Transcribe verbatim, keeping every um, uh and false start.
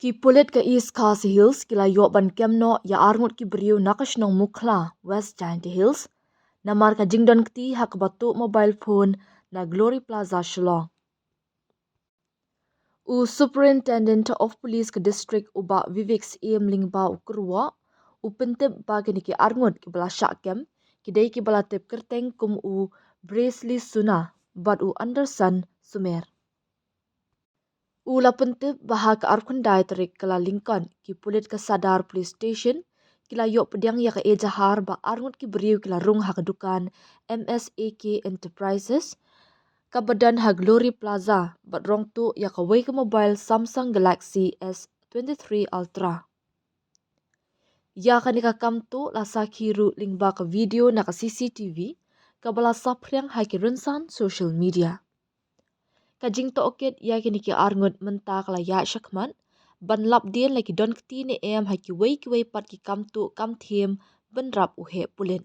Ki pulit ka East Khasi Hills ki la ïoh ban kem noh ïa arngut ki briew na ka shnong Mukhla, West Jaintia Hills, namar ka jingdon kti ha kaba tuh mobile phone na Glory Plaza, Shillong. U Superintendent of Police ka district, u Bah Vivek Syiem Lyngba, u kyrwoh, u pyntip ba kine ki arngut kiba la shah kem ki dei kiba la tip kyrteng kum u Bresley Suna bad u Anderson Sumer. U la pyntip ba ha ka arphew khyndai tarik Kyllalyngkot, ki pulit ka Sadar Police Station ki la ïoh pdiang ïa ka ejahar ba arngut ki briew ki la rung ha ka dukan M S A K Enterprises kaba don ha Glory Plaza bad rong tuh ïa kawei ka mobile Samsung Galaxy S twenty-three Ultra. Ïa kane ka kam tuh la sakhi ruh lyngba ka video na ka C C T V kaba la saphriang ha ki rynsan social media. Ka jingtohkit ïa kine ki arngut mynta ka la ïaid shakhmat ban lap dien la ki don kti ne em ha kiwei kiwei pat ki kam tuh kam thiem bynrap u heh pulit.